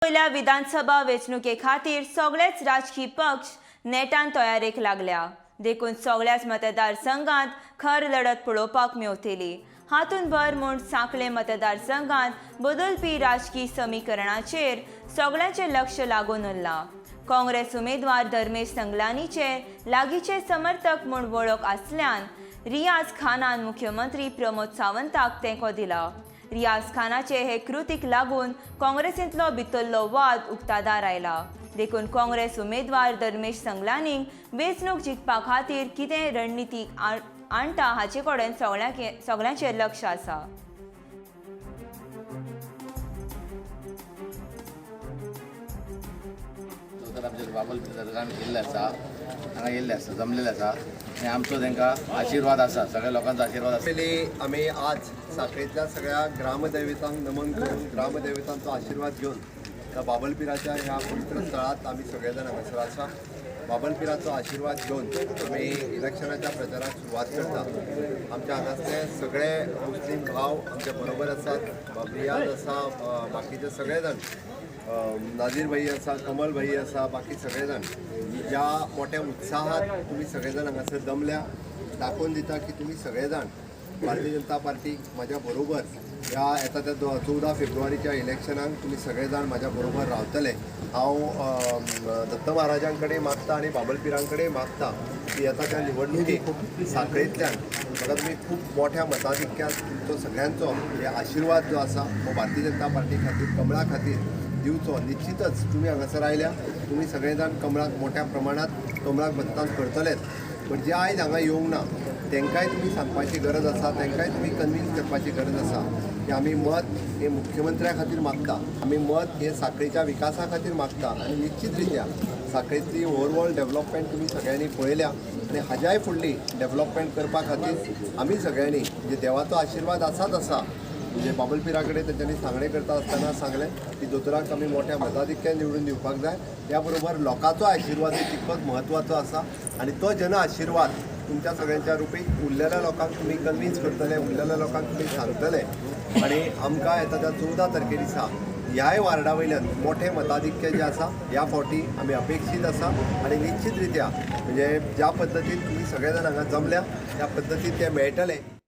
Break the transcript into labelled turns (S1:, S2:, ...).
S1: वयल्या विधानसभा वेंचणुके खातीर सगळेच राजकी पक्ष नेटान तयारेक लागल्या. देखून सगळ्याच मतदारसंघात खर लढत पळोवपाक मेवतली. हातूंत भर म्हूण सांखळे मतदारसंघात बदलपी राजकी समीकरणाचेर सगळ्यांचें लक्ष लागून उरलां. काँग्रेस उमेदवार धर्मेश संगलानीचे लागींचे समर्थक म्हूण वळख आसल्यान रियाज खानान मुख्यमंत्री प्रमोद सावंताक तेंको दिला. रियाज खानाचे हे कृतीक लागून काँग्रेसींतलो भितरलो वाद उक्ताडार आयला. देखून काँग्रेस उमेदवार धर्मेश संगलानीक वेंचणूक जिखपा खातीर कितें रणनिती आणटा हाचे कडेन सगळ्यांचें लक्ष आसा.
S2: दोतोर आमचे बाबल दर्गान गेल्ले आसा, हांगा येयल्ले आसा, जमलेले आसा आनी आमचो तांकां आशिर्वाद आसा, सगळ्या लोकांचो आशिर्वाद आसा.
S3: पयली आमी आज साखळेंतल्या सगळ्या ग्रामदैवतांक नमन करून ग्रामदैवतांचो आशिर्वाद घेवन त्या बाबलपिराच्या ह्या पवित्र स्थळांत आमी सगळे जाण हांगासर आसा. बाबलपिराचो आशिर्वाद घेवन आमी इलेक्शनाच्या प्रचाराक सुरवात करता. आमच्या हांगासले सगळे मुस्लीम भाव आमच्या बरोबर आसात, रियाज आसा, बाकीचे सगळे जाण, नाझीर भाई आसा, कमल भाई आसा, बाकी सगळे जाण ज्या मोठ्या उत्साहात तुमी सगळे जाण हांगासर जमल्या, दाखोवन दिता की तुमी सगळे जाण भारतीय जनता पार्टी म्हाज्या बरोबर ह्या येता त्या 14 फेब्रुवारीच्या इलेक्शनाक तुमी सगळे जाण म्हाज्या बरोबर रावतले. हांव दत्त महाराजां कडेन मागता आनी बाबलपिरां कडेन मागता की येता त्या निवडणुकेक साखळेंतल्यान म्हाका तुमी खूब मोठ्या मताधिक्यात तुमचो सगळ्यांचो म्हणजे आशिर्वाद जो आसा हो भारतीय जनता पार्टी खातीर, कमळा खातीर दिवचो. निश्चितच तुमी हांगासर आयल्या, तुमी सगळे जाण कमळाक मोठ्या प्रमाणांत कमळाक मतदान करतलेच, पण जे आयज हांगा येवंक ना तांकांय तुमी सांगपाची गरज आसा, तांकांय तुमी कन्विन्स करपाची गरज आसा की आमी मत हे मुख्यमंत्र्या खातीर मागता, आमी मत हे साखळेच्या विकासा खातीर मागता आनी निश्चित रित्या साखळेंतली ओवरऑल डेव्हलपमेंट तुमी सगळ्यांनी पळयल्या आनी हाज्याय फुडली डेव्हलपमेंट करपा खातीर आमी सगळ्यांनी म्हणजे देवाचो आशिर्वाद आसाच आसा. म्हणजे बाबलपिरा कडेन तेंच्यांनी सांगणें करता आसतना सांगलें की दोतोराक आमी मोठ्या मताधिक्यान निवडून दिवपाक जाय. त्या बरोबर लोकांचो आशिर्वादूय तितकोच म्हत्वाचो आसा आनी तो जन आशिर्वाद तुमच्या सगळ्यांच्या रुपी उरलेल्या लोकांक तुमी कन्विन्स करतले, उरलेल्या लोकांक तुमी सांगतले आनी आमकां येता त्या 14 तारखे दिसा ह्याय वार्डा वयल्यान मोठें मताधिक्य जें आसा ह्या फावटी आमी अपेक्षीत आसा आनी निश्चित रित्या म्हणजे ज्या पद्दतीन तुमी सगळे जाण हांगा जमल्या त्या पद्दतीन तें मेळटलें.